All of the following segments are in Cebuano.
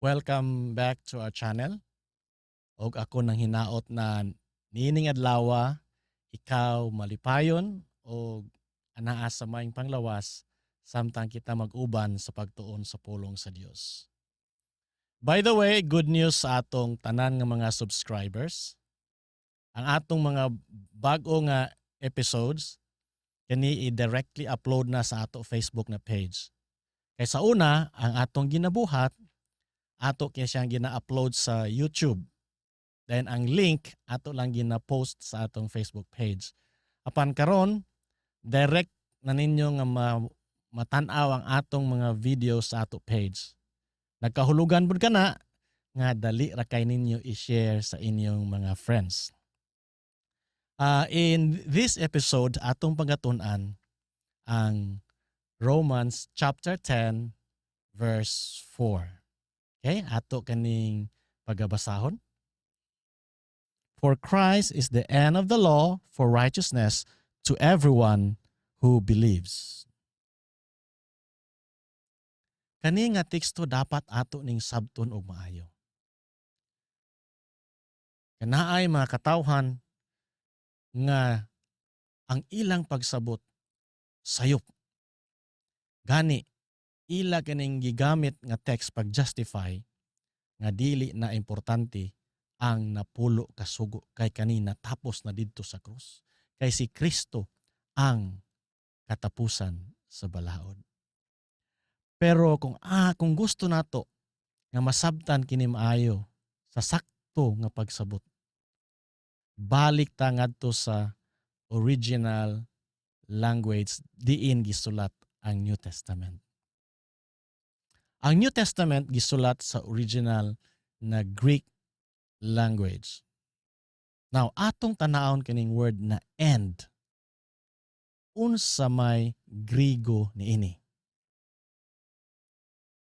Welcome back to our channel. Og ako nang hinaot na niining adlawa ikaw malipayon og anaa sa maayong panglawas samtang kita mag-uban sa pagtuon sa pulong sa Dios. By the way, good news sa atong tanan nga mga subscribers. Ang atong mga bag-o nga episodes kani i-directly upload na sa ato Facebook na page. Kay sa una, ang atong ginabuhat, ato kay siyang gina-upload sa YouTube. Then ang link ato lang gina-post sa atong Facebook page. Apan karon, direct na ninyo nga matan-aw ang atong mga videos sa ato page. Nagkahulugan pud kana nga dali ra kay ninyo i-share sa inyong mga friends. In this episode, atong pagatun-an ang Romans chapter 10 verse 4. Okay, ato kaning pagabasahon. For Christ is the end of the law for righteousness to everyone who believes. Kani nga teksto dapat ato ning sabton og maayo. Kanaay mga katawhan nga ang ilang pagsabot sayop. Gani ila kining gigamit nga text pag-justify nga dili na importante ang napulo ka sugo kay kani natapos na didto sa krus. Kay si Kristo ang katapusan sa balaod. Pero kung gusto nato nga masabtan kini maayo sa sakto nga pagsabot, balik ta ngadto sa original language diin gisulat ang New Testament. Ang New Testament gisulat sa original na Greek language. Now, atong tanawon kining word na "end." Unsa may Grigo niini?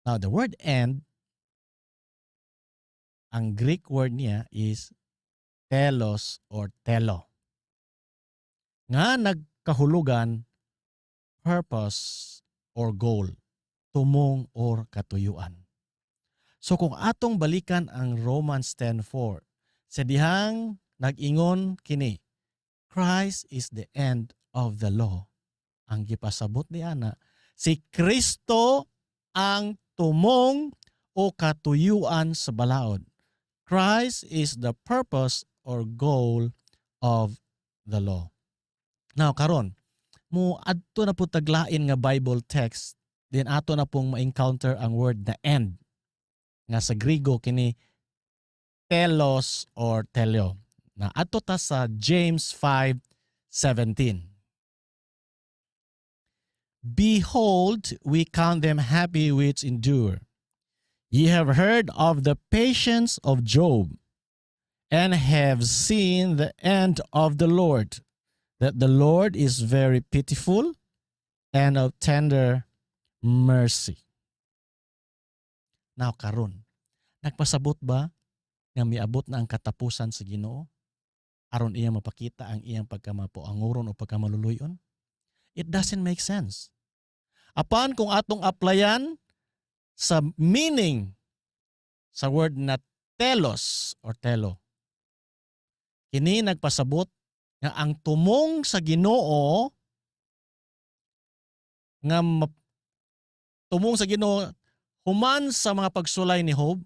Now, the word "end," ang Greek word niya is telos or telo, nga nagkahulugan purpose or goal, tumong or katuyuan. So kung atong balikan ang Romans 10:4, sa dihang nag-ingon kini, "Christ is the end of the law." Ang gipasabot ni ana, si Kristo ang tumong o katuyuan sa balaod. Christ is the purpose or goal of the law. Now karon, mo adto na po tag lain nga Bible text din ato na pong ma-encounter ang word na "end" nga sa Grigo kini telos or teleo. Na adto ta sa James 5:17. Behold, we count them happy which endure. Ye have heard of the patience of Job, and have seen the end of the Lord, that the Lord is very pitiful and of tender mercy. Now karon, nagpasabot ba nga miabot na ang katapusan sa Ginoo aron iya mapakita ang iyang pagkamapuanguron o pagkamaluluyon? It doesn't make sense. Apan kung atong applyan sa meaning sa word na telos or telo, kini nagpasabot nga ang tumong sa Ginoo nga tumong sa Ginoo human sa mga pagsulay ni Job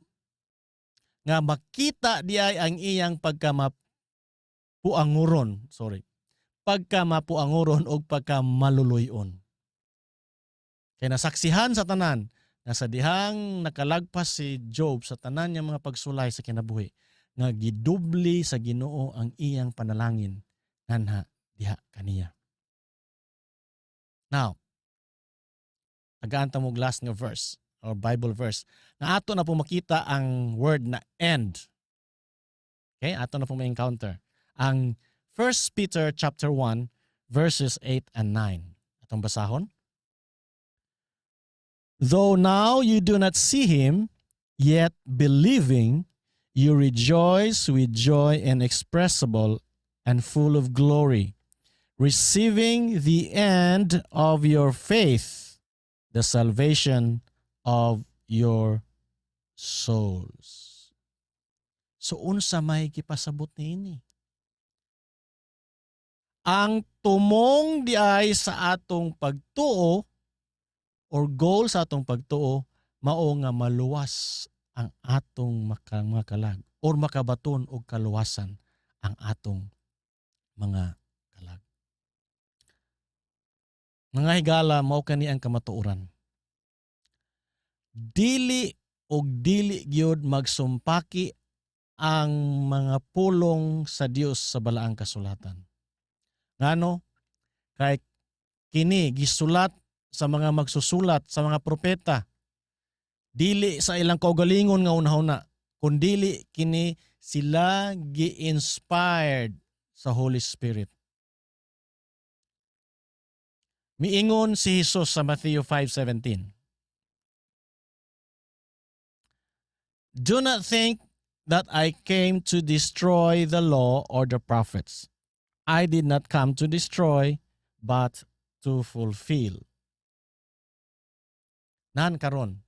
nga makita diay ang iyang pagkamapuanguron, sorry, pagkamapuanguron og pagkamaluluyon. Kay nasaksihan sa tanan nga sa dihang nakalagpas si Job sa tanan niyang mga pagsulay sa kinabuhi, nga gidubli sa Ginoo ang iyang panalangin nganha diha kaniya. Now, tagaan ta mo last nga verse or Bible verse nga ato na po makita ang word na "end." Okay, ato na po ma-encounter ang 1 Peter chapter 1 verses 8 and 9. Atong basahon. Though now you do not see him, yet believing, you rejoice with joy inexpressible and full of glory, receiving the end of your faith, the salvation of your souls. So unsa may gipasabot niini? Ang tumong diay sa atong pagtuo or goal sa atong pagtuo mao nga maluwas ang atong mga kalag or makabaton og kaluwasan ang atong mga kalag. Mga higala, mao kani ang kamatuoran. Dili og dili gyud magsumpaki ang mga pulong sa Dios sa Balaang Kasulatan. Ngano? Kay kini gisulat sa mga magsusulat, sa mga propeta, dili sa ilang kaugalingon nga unahuna, kundili kini sila gi-inspired sa Holy Spirit. Miingon si Jesus sa Matthew 5:17, "Do not think that I came to destroy the law or the prophets. I did not come to destroy, but to fulfill." Nan karon,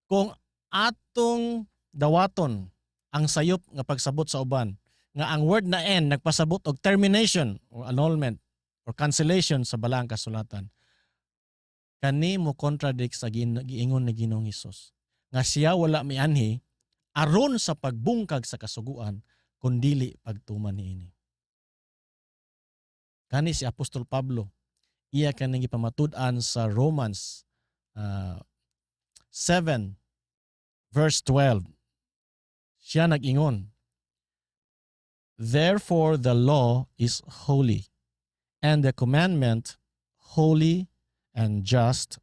kung atong dawaton ang sayop nga pagsabot sa uban, nga ang word na "end" nagpasabot og termination or annulment or cancellation sa Balaang Kasulatan, kani mo contradict sa giingon ni Ginoong Hesus nga siya wala mianhi aron sa pagbungkag sa kasuguan kundili pagtuman niini. Kani si Apostol Pablo, iya kaning gipamatud-an sa Romans 7 verse 12. Siya nag-ingon, "Therefore the law is holy, and the commandment holy and just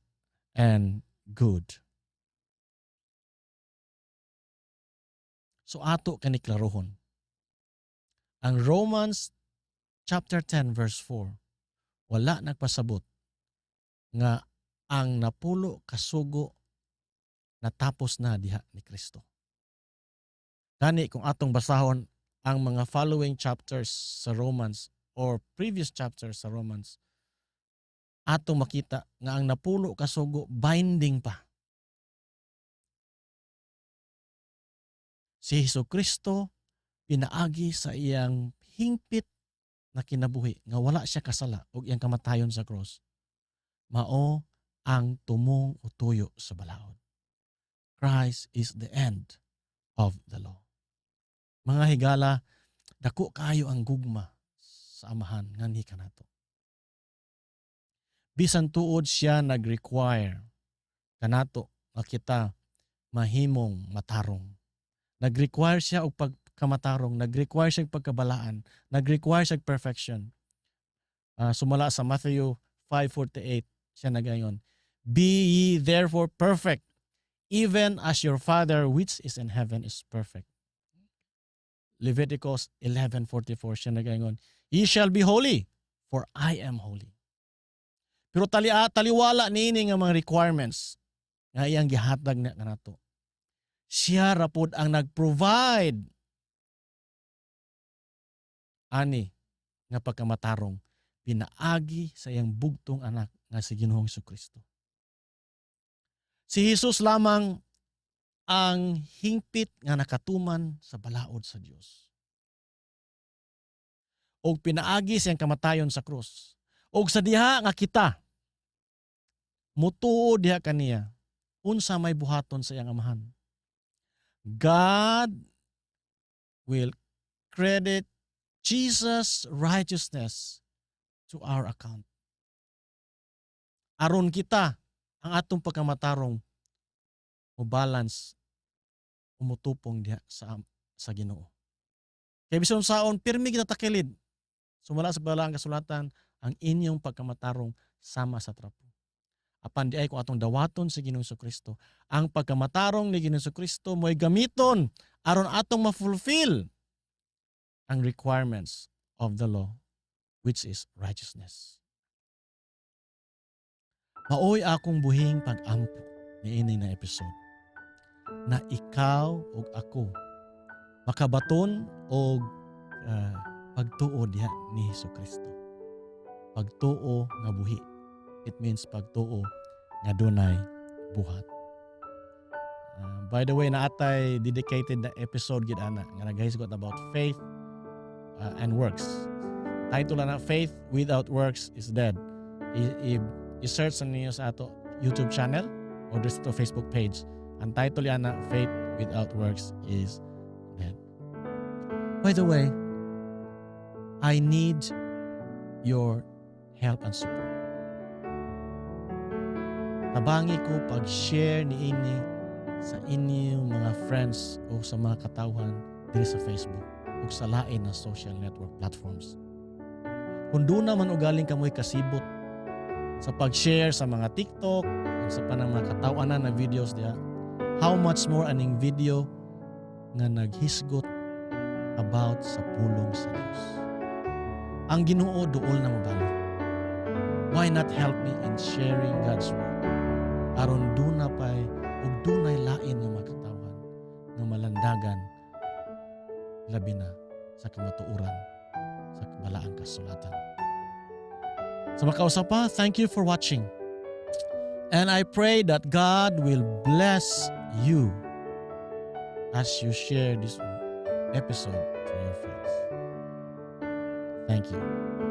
and good." So ato kani klarohon. Ang Romans chapter 10 verse 4 wala nagpasabot nga ang napulo kasugo natapos na diha ni Kristo. Gani kung atong basahon ang mga following chapters sa Romans or previous chapters sa Romans, atong makita nga ang napulo kasugo binding pa. Si Hesus Kristo pinaagi sa iyang hingpit na kinabuhi nga wala siya kasala ug iyang kamatayon sa cross, mao ang tumong o tuyo sa balaod. Christ is the end of the law. Mga higala, dako kayo ang gugma sa Amahan nganhi kanato. Bisan tuod siya nag-require kanato nga kita mahimong matarong. Nag-require siya og pagkamatarong, nag-require siya og pagkabalaan, nag-require siya og perfection. Sumala sa Matthew 5:48, siya nagayon, "Be ye therefore perfect, even as your Father which is in heaven is perfect." Leviticus 11:44, siya nagayon, "Ye shall be holy, for I am holy." Pero taliwala niini nga mga requirements nga iyang gihatag na kanato, siya rapod ang nag-provide ani nga pagkamatarong pinaagi sa iyang bugtong anak nga si Ginoong Kristo. Si Jesus lamang ang hingpit nga nakatuman sa balaod sa Dios. Og pinaagi siyang kamatayon sa krus. Og sa diha nga kita mutuo diha kaniya, unsa may buhaton sa iyang Amahan? God will credit Jesus' righteousness to our account. Aron kita, ang atong pagkamatarong mo balance, umutupong diha sa Ginoo. Kay bisan saon pirmi kita takilid. Sumala sa Balaang Kasulatan, ang inyong pagkamatarong sama sa trapo. Apan di ay kung atong dawaton si Ginoong Kristo, ang pagkamatarong ni Ginoong Kristo mo'y gamiton aron atong ma-fulfill ang requirements of the law, which is righteousness. Maoy akong buhing pag-ampo niini na episode na ikaw ug ako makabaton og pagtuo diha ni Hesus Kristo. Pagtuo nga buhi. It means pagtuo nga dunay buhat. By the way, naa tay dedicated na episode gid ana nga naghisgot about faith and works. Title na "Faith Without Works is Dead." I-search na ninyo sa ato YouTube channel or sa ato Facebook page. Ang title yan na "Faith Without Works is Dead." By the way, I need your help and support. Tabangi ko pag-share niini sa inyong mga friends o sa mga katawhan diri sa Facebook ug sa lain na social network platforms. Kung duna man ugaling kamoy kasibot sa pag-share sa mga TikTok ug sa panang mga katawanan na videos diha, how much more aning video nga naghisgot about sa pulong sa Dios? Ang Ginoo duol na mobalik. Why not help me in sharing God's word? Aron duna pay ug dunay lain nga mga katawhan nga malandagan, labi na sa kamatuoran sa balaang kasulatan. Sa makausa pa, thank you for watching. And I pray that God will bless you as you share this episode to your friends. Thank you.